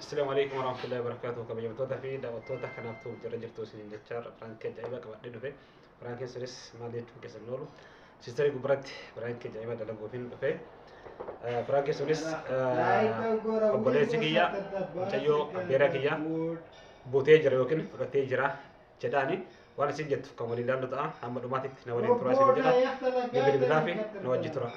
Assalamu alaikum warahmatullahi wabarakatuh. Kabajamtoota fi daawwattoota kanaaftuu jira jirtu isiniin jecha piraankii ajaa'ibaa qabadhee dhufe. Piraankiin sunis maal jechuun keessan oolu. Siistarii gubbaratti piraankii ajaa'ibaa dalaguufin dhufe. Piraankiin sunis obboleessi kiyya mucayyoo abbeeraa kiyya butee jira yookiin fudhatee jira jedhaani waan isin jettu kan waliin ilaallu ta'a. Hamma dhumaatitti na waliin turaa isin jedha. Ni bilbilaa fi na wajji tura.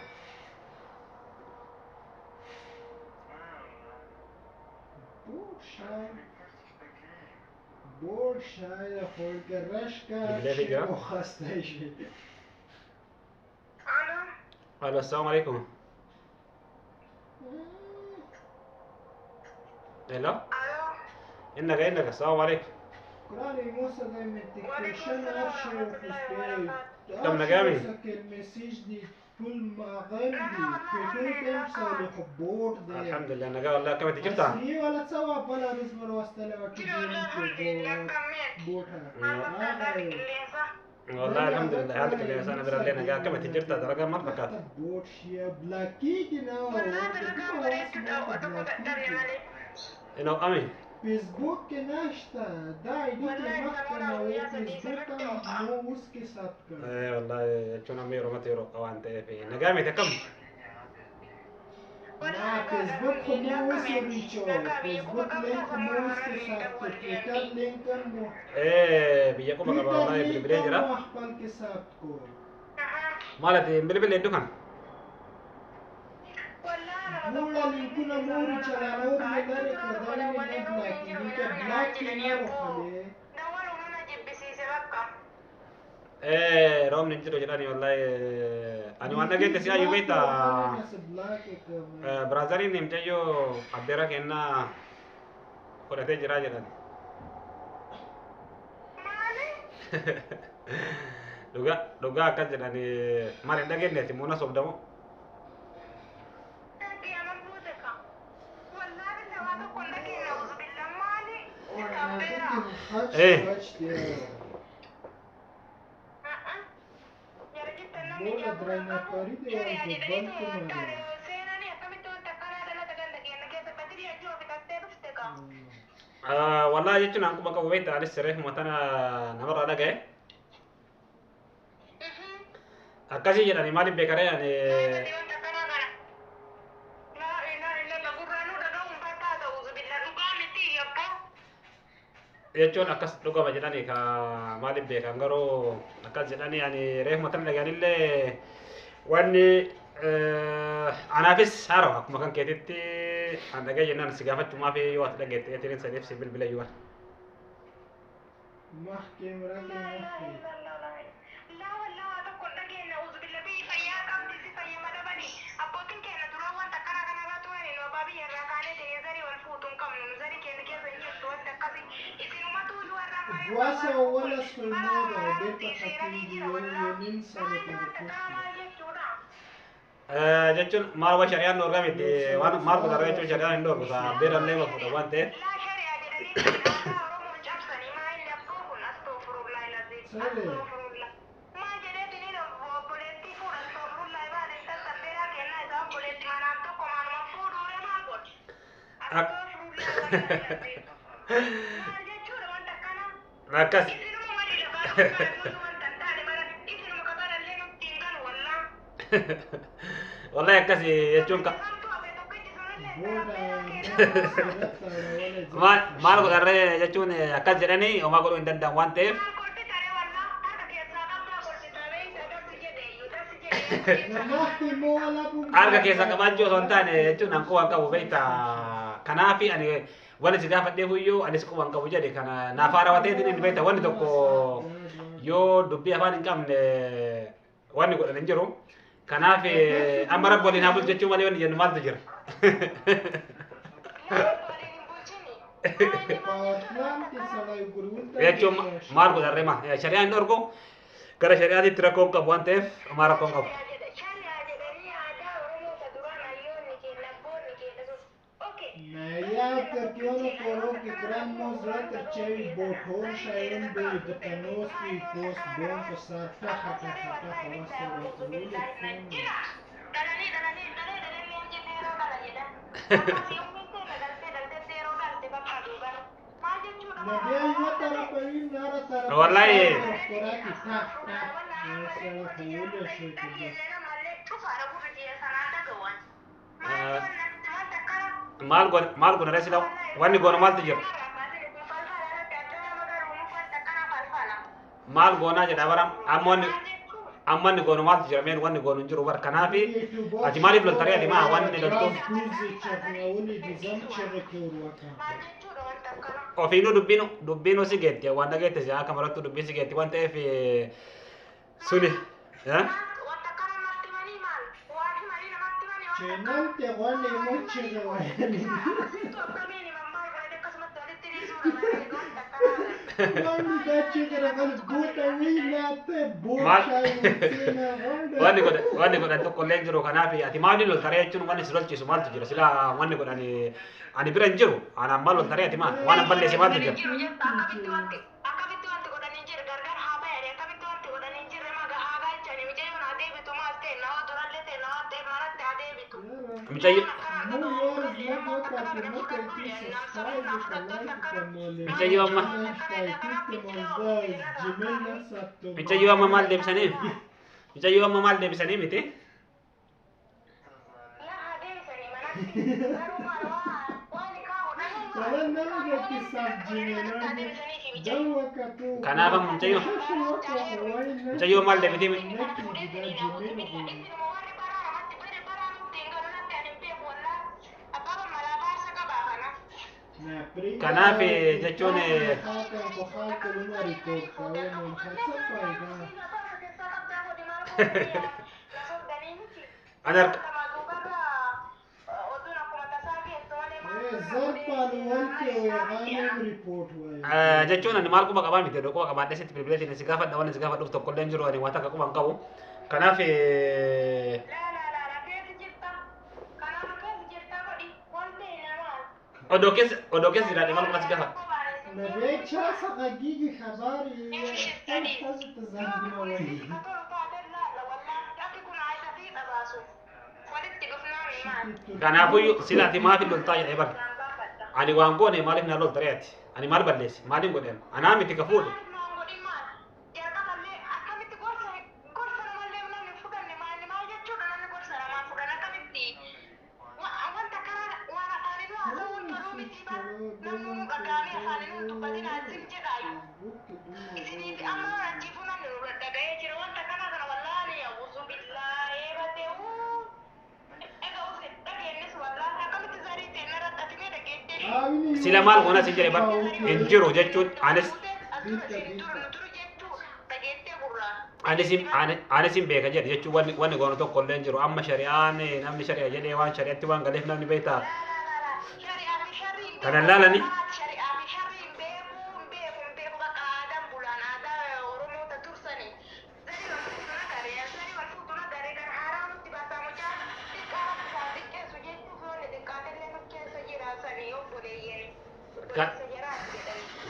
Bilbilee fi jira. Alo, assalamu alaikum. Hello. Innaga innaga, assalamu alaikum. كم نجامي؟ الحمد لله نجا والله كم تجربتها؟ والله الحمد لله هذاك اللي انا برا لنا جا كم تجربتها درجة ما فكات. إنه أمي فيسبوك کې نشته دا آی ډي کې مخکې نه و فیسبوک هم مو اوس کې ثبت کړ. اي والله jechuun amma yeroo mata yeroo waan ta'eef nagaa miti akkam? نه فیسبوک خو مو اوس ورچو فیسبوک لینک خو مو اوس کې ثبت کړ ټویټر لینک هم مو biyya quba qaba ټویټر wallahi لینک bilbilee هم jira. مو خپل کې ثبت کړ. Maal ati bilbilee hedduu kana? دواړه لینکونه مو ورچلانه ور مې لرې کړه دا مې نه بلاک کېږي که بلاک یې نه وخلې. Roobni hin jiru jedhani wallahi ani waan dhageette si ayyuu beekta biraazariin mucayyoo abbeera kennaa fudhatee jira jedhani. Dhugaa dhugaa akkas jedhani maal hin dhageenyeeti muuna sobdamoo? Eh. Wallahi jechuun akkuma qabu beekta anis reefuma tana namarraa dhaga'e. Akkasii jedhani maaliif beekaree ani jechuun akkas dhugama jedhani ka maaliif beekan garuu akkas jedhani ani reefuma tana dhaga'anillee wanni anaafis haarawa akkuma kan keetitti an dhaga'e jennaan si gaafachumaaf yoo ati dhageette eetiniin saniif si bilbila iyyuu. Jechuun maal waa shari'aan dhoorgaa miti waan maal godha jechuun shari'aan hin dhoorgu beerallee ma fuudha waan ta'eef. Akkas. Wallahi akkas jechuun maal godharree jechuun akkas jedhanii homaa godhuu hin danda'an waan ta'eef. Harka keessa qabaachuu osoo hin taane jechuun an quban qabu beekta. Kanaafi ani wanni si gaafadheef iyyuu anis quban qabu jedhe kana naaf haarawwateetiin inni beekta wanni tokko yoo dubbii afaan hin qabne wanni godhan hin jiru. Kanaaf amma rabbi waliin haa bulchu jechuu malee wanni jennu maaltu jira? Jechuun maal godharree maa shari'aan hin dhorku gara shari'aatitti rakkoo hin qabu waan ta'eef homaa rakkoo hin qabu. Wallahi. Maal goone maal goone reesila wanni goone maaltu jira? Maal goonaa jedha bara amma wanni amma wanni goonu maaltu jira meen wanni goonu hin jiru bara kanaafi ati maaliif loltaree ati maa wanni loltuuf ofiinuu dubbiin dubbiinuu si geetti waan dhageette si akka marattu dubbiin si geetti waan ta'eef suni Wanni godhan wanni godhan tokko illee hin jiru kanaaf ati maaliif loltaree jechuun wanni si lolchiisu maaltu jira sila wanni godhan ani bira hin jiru anaan maal loltaree ati maal waan an balleesse maaltu jira. Mucayyo mucayyoo amma mucayyoo amma maal deebisanii mucayyoo amma maal deebisanii miti. Kanaaf amma mucayyoo mucayyoo maal deebitee kanaaf jechuun ani harka jechuun ani maal quba qabaa miti quba qabaadhee sitti bilbileetiin si gaafadha waan si gaafadhuuf tokko illee hin jiru ani waan takka quba hin qabu kanaaf odoo keessa jiraadhe maal quba si gaafa. Kanaafuyyuu sila ati maaf hin loltaa jedhee bara. Ani waan goone maaliif na lolta re'ati? Ani maal balleesse? Maaliin godhe? Anaa miti ka fuudhe. Sila maal goona si jedhe bara hin jiru jechuun anis anis anis hin beeka jedhe jechuun wanni wanni goonu tokko illee hin jiru amma shari'aan namni shari'a jedhee waan shari'atti waan galeef namni beektaa kanan laalani.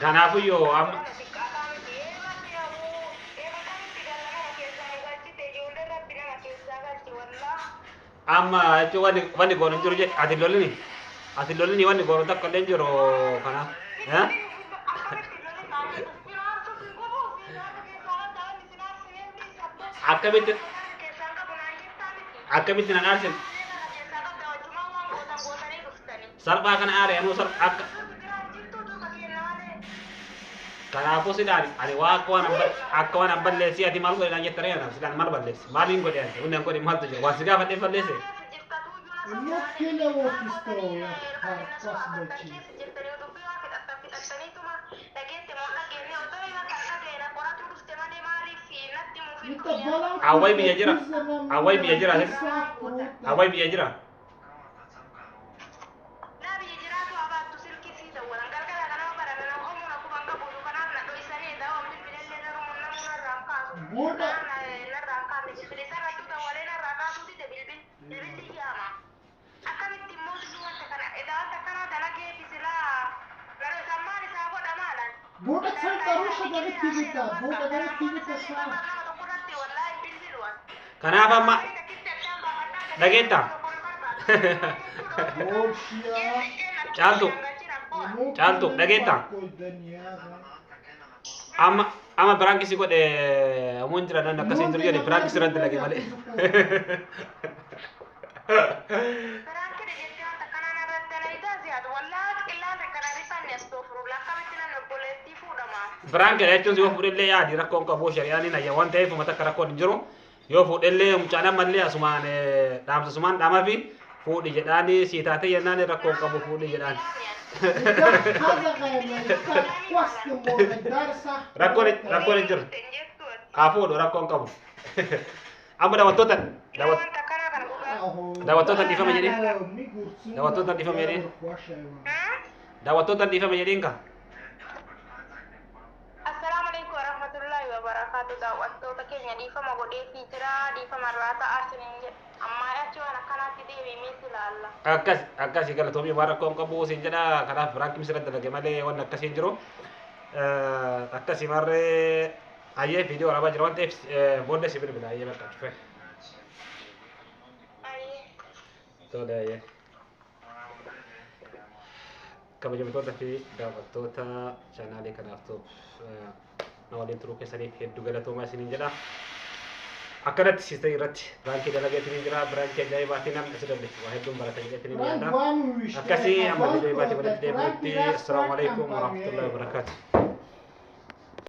Kanaafuyyoo amma amma jechuun wanni wanni goonu hin jiru jedhe ati lolini ati lolini wanni goonu tokko illee hin jiru kanaaf. Akkamitti akkamitti nan aarsin salphaa kana aare anuu salphaa akka kanaafuu silaan ani waa akka waan akka waan an balleessi ati maal godhe naan jetta reena silaan maal balleessi maaliin godhe ati hundi an godhe maaltu jira waan si gaafadhee balleesse. Awway biyya jira awway biyya jira awway biyya jira. Kanaaf amma dhageetta caaltu Caaltu dhageettaa? Amma amma prank si godhe amuun jira nan akkasii jiru jedhe prank sirratti dalage malee. Prank jettee wanta kanaan irratti dalagaa si'aatu wallaahi qilleensa kana rifanne astoofurulla akkamitti nan obboleettii fuudhama. Prank jechuun yoo fuudhellee yaadi rakkoon qabu shari'aan hin ayya waan ta'eef uummata akka rakkoon hin jiru. Yoo fuudhellee mucaan ammallee asumaan dhaamsa sumaan dhaamaa fi fuudhi jedhaanii sii taatee jennaan rakkoon qabu fuudhi jedhaan. Rakkoon rakkoon hin jiru. Haa fuudhu rakkoon qabu. Amma daawwattoota Wanta kana kana dhugaa. Daawwattoota dhiifama jedheen. Daawwattoota dhiifama jedheen. Daawwattoota dhiifama jedheen ka. Assalaamu alaikum warahmatullahi wabarakaatu. Daawwattoota keenya dhiifama godheefii jira dhiifama irraa ta'aa isiniin jedha. Ammaa achi waan akkanaatti deebi'ee ilaalla. Akkas akkasii galatoomii waan rakkoon qabu siin jedha kanaaf prank misirratti dalage malee waan akkasii hin jiru. Akkasii marree ayyee viidiyoo waraabaa jira waan ta'eef booda si bilbila ayyee bakka cufe. Ayyee. Tole ayyee. Kabajamtoota fi daawwattoota chaanaalii kanaaf ta'u na waliin turuu keessaniif hedduu galatoomaa isiniin jedha. Akkanatti siistan irratti prank dalageetiin jira prank ajaa'ibaatiin namni asirra waa hedduun barata jedheetiin yaada. Akkasii amma viidiyoo baatii walitti deebi'utti assalaamu alaikum warahmatullahi wabarakaatuh.